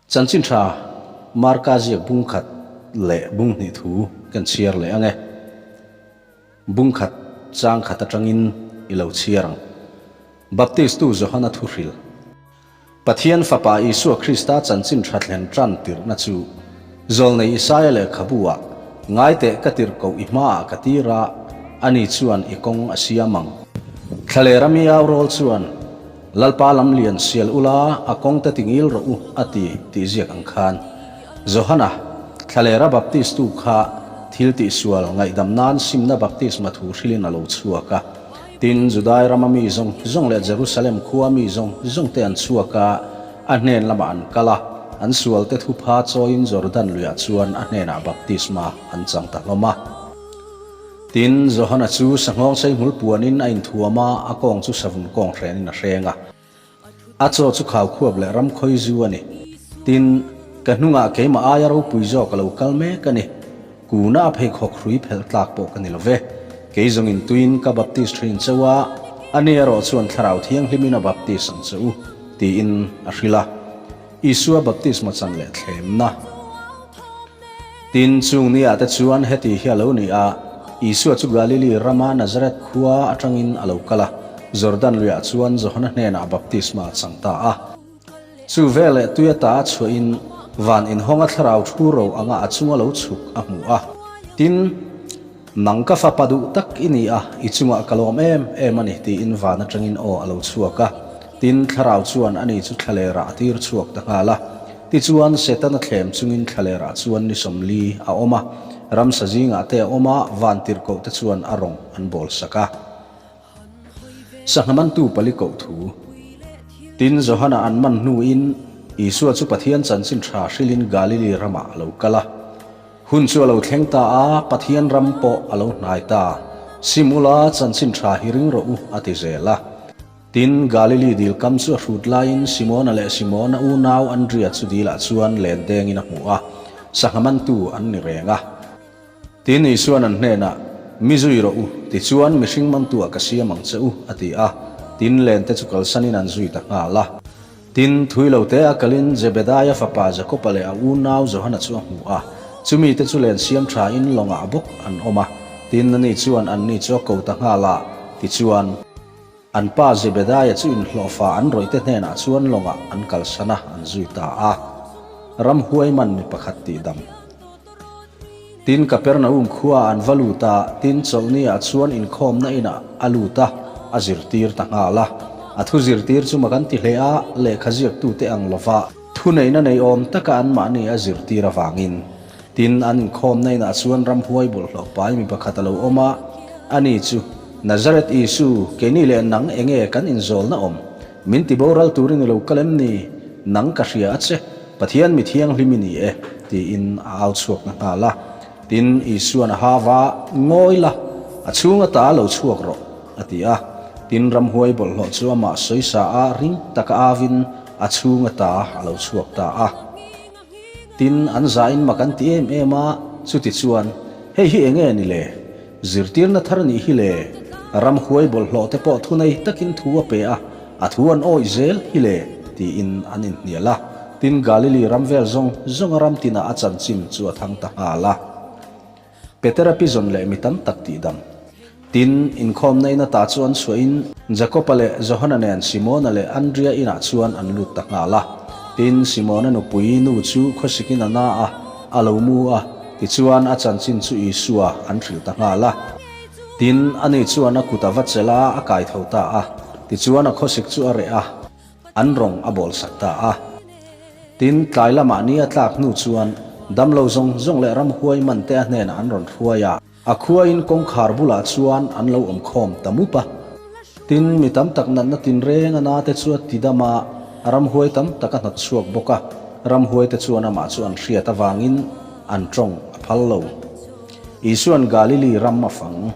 Chanchin tha Marka ziak bung khat leh bung hnih thu kan chhiar leh ang e. Bung khat chang khat atangin i lo chhiar ang. Baptistu Johana thuhril. Pathian Fapa Isua Krista chanchin tha thlen tan tirhna chu Zawlnei Isaia lehkhabu-ah, Ngaiteh ka tirh koh i hmaah ka tir a, ani chuan i kawng a siam ang. Thlaleh rami au rawl chuan, Lalpa lam lian sial ula, a kawng te tingil rawh u, a ti, tih ziak ang khan. Johana, Thlalera Baptistu kha thil tihsual ngaihdam nan simna baptisma thu hrilin a lo chhuak a. Tin, Judai rama mi zawng zawng leh Jerusalem khua mi zawng zawng te an chhuak a, a hnen lamah an kal a, an sualte thupha chawiin Jordan luiah chuan a hnenah baptisma an chang ta hlawm a. Tin, Johana chu sanghawng seihmul puanin a inthuam a, a kawng chu savun kawng hrenin a hreng a. A chaw chu khaukhuap leh ram khawi zu a ni. Tin, ka hnungah keimah aia ropui zawk a lo kal mek a ni. Kuna a pheikhawk hrui phelh tlak pawh ka ni lo ve. Kei zawngin tuin ka baptist thin cheu a, ani erawh chuan Thlarau Thianghlimin a baptist ang che u, tiin a hrilh a. Isua baptisma chan leh thlemna. Tin, chung ni ah te chuan heti hi a lo ni a, Isua chu Galili rama Nazareth khua atangin a lo kal a, Jordan luiah chuan Johana hnenah baptisma a chang ta a. Chu veleh tui ata a chhuahin van inhawnga thlarau thu ro anga a chunga lo chhuk a hmu a. Tin, Nang ka fapa duh tak i ni a, i chungah ka lawm em em a ni, tiin van atangin aw a lo chhuak a. Tin, thlarau chuan ani chu thlalerah a tir chhuak ta nghal a. Tichuan, Setana thlem chungin thlalerah chuan ni 40 a awm a, ramsa zingah te a awm a, van tirhkoh te chuan a rawng an bawl sak a. Sangha mantu pali koh thu. Tin, Johana an man hnuin Isua chu Pathian chanchin tha hrilhin Galili ramah a lo kal a. Hun chu a lo thleng ta a, Pathian ram pawh a lo hnai ta. Sim ula, chanchin tha hi ring rawh u, a ti zel a. Tin, Galili dil kam chu a hrut laiin Simona leh Simona unau Andria chu dilah chuan len dengin a hmu a, sangha mantu an ni reng a. Tin, Isua'n an hnenah, Mi zui rawh u, tichuan mihring mantuah ka siam ang che u, a ti a. Tin, lente chu kalsanin an zui ta nghal a. Tin, thui lo te a kalin Zebedaia fapa Jakoba leh a unau Johana chu a hmu a, chumi te chu len siam thain lawngah bawk an awm a. Tin, ani chuan anni chu a ko ta nghal a, tichuan, an pa Zebedaia chu inhlawhfa an rawihte hnenah chuan lawngah an kalsan a, an zui ta a. Ramhuai man mi pakhat tihdam. Tin, Kapernaum khuaah an va lut a, tin, chawlhniah chuan inkhawmna inah a lut a, a zirtir ta nghal a. A thu zirtir chu mak an ti hle a, lehkha ziaktute ang lova thuneihna nei awm taka anmahni a zirtir avangin. Tin, an inkhawmna inah chuan ramhuai bawlhhlawh pai mi pakhat a lo awm a, ani chu, Nazareth Isu, keini leh nang enge kan inzawlna awm? Min ti boral turin i lo kal em ni? Nang ka hria a che. Pathian mi thianghlim i ni e, tiin a au chhuak na nghal a. Tin, Isua'n a hau a, Ngawi la, a chhung ata lo chhuak rawh, a ti a. Tin, ramhuai bawlhhlawh chu amah sawisa a, ring taka auin a chhung ata a lo chhuak ta a. Tin, an zain mak an ti em em a, chuti chuan, Hei hi enge ni le? Zirtirna thar nih hi le? Ramhuai bawlhhlawh te pawh thunei takin thu a pe a, a thu an awih zel hi le? tiin an inhnial a. Tin, Galili ram vel zawng zawnga ram tinah a chanchin chu a thang ta nghal a. Petera pizawn leh mi tam tak tihdam. Tin, inkhawmna in ata chu an chhuahin Jakoba leh Johana nen Simona leh Andria inah chuan an lut ta nghal a. Tin, Simona nupui nu chu khawsikin a na a, a lo mu a, tichuan a chanchin chu Isua an hrilh ta nghal a. Tin, ani chuan a kut a va chelh a, a kai tho ta a, tichuan a khawsik chu a reh a, an rawng a bawlsak ta a. Tin, tlai lamah ni a tlak hnu chuan damlo zawng zawng leh ramhuai man te a hnenah an rawn hruai a. A khuain kawngkhar bulah chuan an lo awm khawm ta mup a. Tin, mi tam tak natna tinreng a nate chu a ti dam a, ramhuai tam tak a hnawt chhuak bawk a. Ramhuai te chuan amah chu an hriat avangin an tawng a phal lo. Isua'n Galili ram a fang.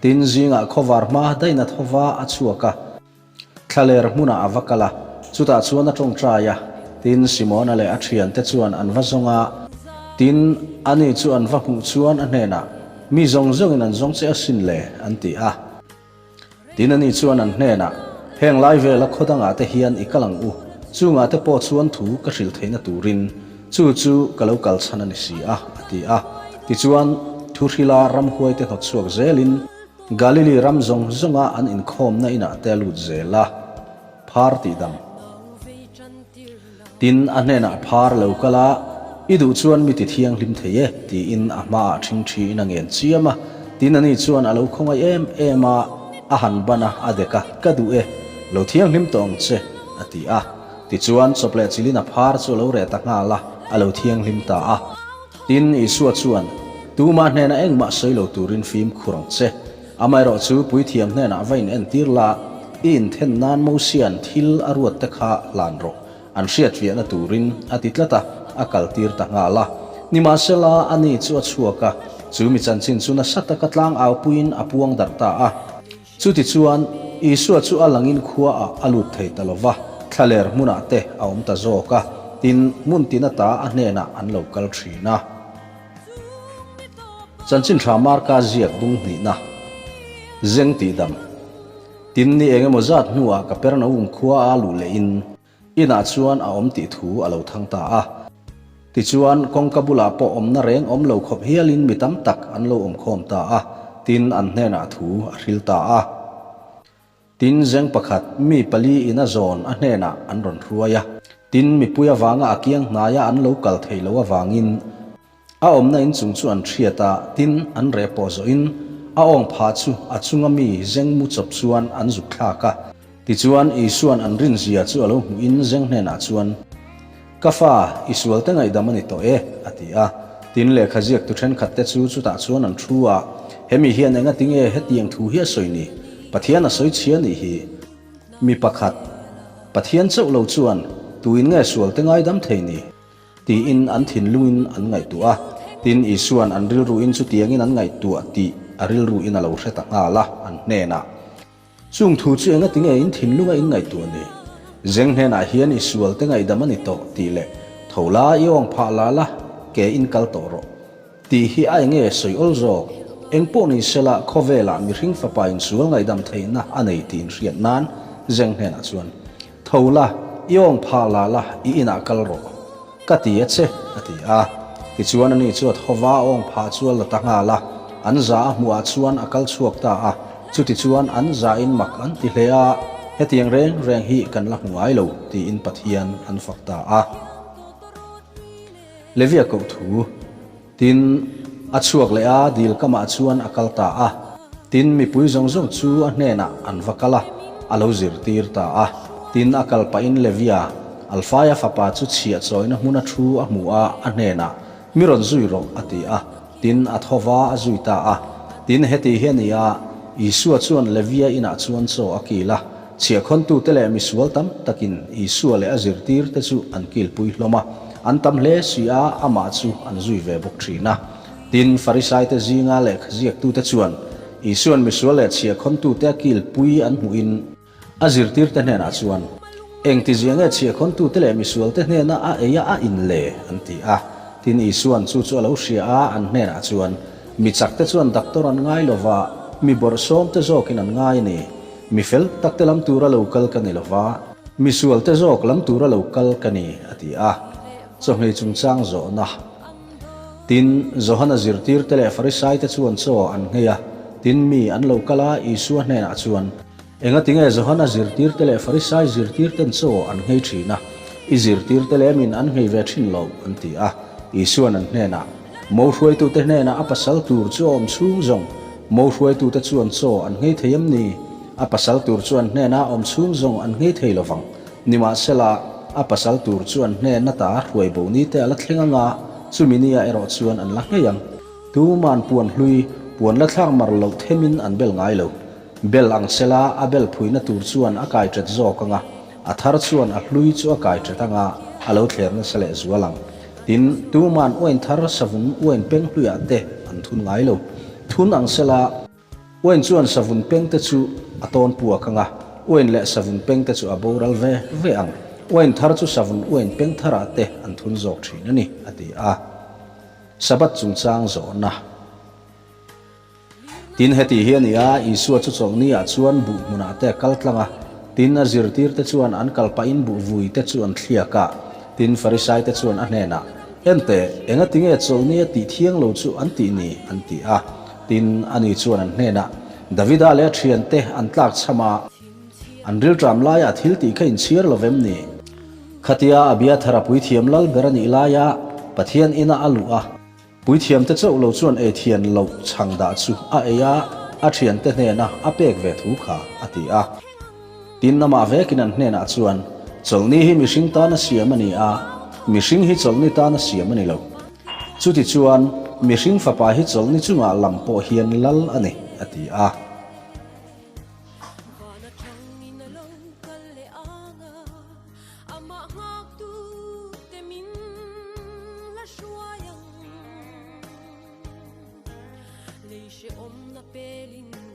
Tin, zingah khawvar hma daihna thova a chhuak a. Thlaler hmunah a va kal a. Chutah chuan a ṭawngṭai a, tin, Simona leh a ṭhiante chuan an va zawng a. Tin, ani chu an va hmuh chuan a hnenah, Mi zawng zawngin an zawng che asin le, an ti a. Tin, ani chuan an hnenah, Heng lai vela khaw dangah te hian i kal ang u, chungah te pawh chuan thu ka hrilh theihna turin chu chu ka lo kal chhan a ni si a, a ti a. Tichuan, thu hrila ramhuaite hnawt chhuak zelin Galili ram zawng zawnga an inkhawmna inah te a lut zel a, phar tih dam. Tin, a hnenah phar lo kal a, I duh chuan mi ti thianghlim thei e, tiin a hmaah ṭhingṭhiin a ngen chiam a. Tin, ani chuan a lo khawngaih em em a, a han ban a, a dek a, Ka duh e, lo thianghlim tawh ang che, a ti a. Tichuan, chawp leh chilin a phar chu a lo reh ta nghal a, a lo thianghlim ta a. Tin, Isua chuan, Tumah hnenah engmah sawi lo turin fimkhur ang che. Amaherawhchu, puithiam hnenah va inentir la, i inthen nan Mosia'n thil a ruat te kha hlan rawh, an hriatfiahna turin a ti tlat a, a kaltir ta nghal a. Nimahsela, ani chu a chhuak a, chu mi chanchin chu nasa taka tlang aupuiin a puang darh ta a. Chutichuan, Isua chu a langin khuaah a lut thei ta lo va, thlaler hmunah te a awm ta zawk a, tin, hmun tin ata a hnenah an lo kal thin a. Chanchin tha Marka ziak bung hnihna zeng tih dam. Tin ni eng emaw zat hnuah Kapernaum khua a luh leh in inah chuan a awm tih thu a lo thang ta a. Tichuan kawngka bulah pawh awmna reng awm lo khawp hialin mi tam tak an lo awm khawm ta a, tin an hnenah thu a hril ta a. Tin, zeng pakhat, mi pali in a zawn a hnenah an rawn hruai a. Tin, mipui avanga a kiang hnaia an lo kal thei lo avangin a awmna inchung chu an hriat a, tin, an reh pawh zawhin a awng phah chu a chunga mi zeng mu chawp chuan an zuk thlak a. Tichuan, Isua'n an rinzia chu a lo hmuhin zeng hnenah chuan, Ka fa, i sualte ngaihdam a ni tawh e, a ti a. Tin, lehkha ziaktu thenkhatte chu chutah chuan an thu a, Hemi hian engati nge hetiang thu hi a sawi ni? Pathian a sawi chhia nih hi. Mi pakhat, Pathian chauh lo chuan tuin nge sualte ngaidam thei ni? tiin an thinlungin an ngaihtuah a. Tin, Isua'n an rilruin chutiangin an ngaihtuah tih a rilruin a lo hre ta nghal a, an hnenah, Chung thu chu engati nge in thinlunga in ngaihtuah ni? Zeng hnenah hian i sualte ngaihdam a ni tawh tih leh tho la i awng phah la la ke in kal tawh rawh tih hi a enge sawi awl zawk? Eng pawh ni sela khawvelah mihring fapa in sual ngaihdam theihna a nei tih in hriat nan Zeng hnenah chuan Tho la, i awng phah la la, i inah kal rawh. Ka ti a che, a ti a. Tichuan ani chu a tho va, a awng phah chu a la ta nghal a. An za a hmuhah chuan a kal chhuak ta a. Chutichuan an zain mak an ti hle a, Hetiang reng reng hi kan la hmu ngai lo, tiin Pathian an fak ta a. Levia koh thu. Tin, a chhuak leh a, dil kamah chuan a kal ta a. Tin, mipui zawng zawng chu a hnenah an va kal a, a lo zirtir ta a. Tin, a kal pahin Levia, Alfaia fapa chu chhiah chawina hmuna thu a hmu a, a hnenah, Mi rawn zui rawh, a ti a. Tin, a tho va, a zui ta a. Tin, heti hi a ni a, Isua chuan Levia inah chuan chaw a kil a. Chhiahkhawntute leh misual tam takin Isua leh a zirtirte chu an kilpui hlawm a, an tam hle si a, amah chu an zui ve bawk thin a. Tin, Farisaite zinga lehkha ziaktute chuan Isua'n misual leh chhiahkhawntute a kilpui an hmuhin a zirtirte hnenah chuan, Engtizia nge chhiahkhawntute leh misualte hnena a ei a a in le? an ti a. Tin, Isua'n chu chu a lo hria a, an hnenah chuan, Mi chakte chuan doctor an ngai lo va, mi bawrhsawmte zawkin an ngai a ni. Mi fel takte lam tura lo kal ka ni lo va, mi sualte zawk lam tura lo kal ka ni, a ti a. Chawhmei chungchang zawhna. Tin, Johana zirtirte leh Farisaite chuan chaw an nghei a, tin mi an lo kal a, Isua hnenah chuan, Engati nge Johana zirtirte leh Farisai zirtirten chaw an nghei thin a, i zirtirte lemin an nghei ve thin lo? an ti a. Isua'n an hnenah, Mo hruaitute hnenah a pasal tur chu a awm chhung zawng, mo hruaitute chuan chaw an nghei thei em ni? A pasal tur chu an hnenah a awm chhung zawng an nghei thei lovang. Nimahsela, a pasal tur chu an hnen ata hruai bo ni te a la thleng anga, chumi nia erawh chuan an la nghei ang. Tuman puan hlui, puan la thlak mar loh themin an bel ngai lo. Bel ang sela, a bel phuina tur chuan a kai ṭet zawk anga, a thar chuan a hlui chu a kai ṭet anga, a lo thler nasa leh zual ang. Tin, tuman uain thar savun uain peng hluiah te an thun ngai lo. Thun ang sela, uain chuan savun peng te chu a tawn puak ang a, uain leh savun peng te chu a boral ve ve ang. Uain thar chu savun uain peng tharah te an thun zawk thin a ni, a ti a. Sabbath chungchang zawhna. Tin, heti hi a ni a, Isua chu chawlhni ah chuan buh hmunah te a kal tlang a, tin, a zirtirte chuan an kal pahin buh vui te chu an thliak a. Tin, Farisai te chuan a hnenah, Enteh, engati nge chawlhni a tih thiang lo chu an tih ni? an ti a. Tin, ani chuan an hnenah, Davida leh a thiante an tlak chham a, an rilṭam laiah thil tih kha inchhiar lo vem ni? Khatia Abiathara puithiam lal ber a nih laia Pathian ina a luh a, Puithiamte chauh lo chuan ei thian loh chhang dah chu a ei a, a thiante hnena a pek ve thu kha a ti a. Tin, amah vekin an hnenah chuan, Chawlhni hi mihring tana siam a ni a, mihring hi chawlhni tana siam a ni lo. Chutichuan, mihring fapa hi chawlhni chungah lam pawh hian lal a ni, a ti a. Amah nghaktu te min la hruai ang. Lei hrehawmna pelin.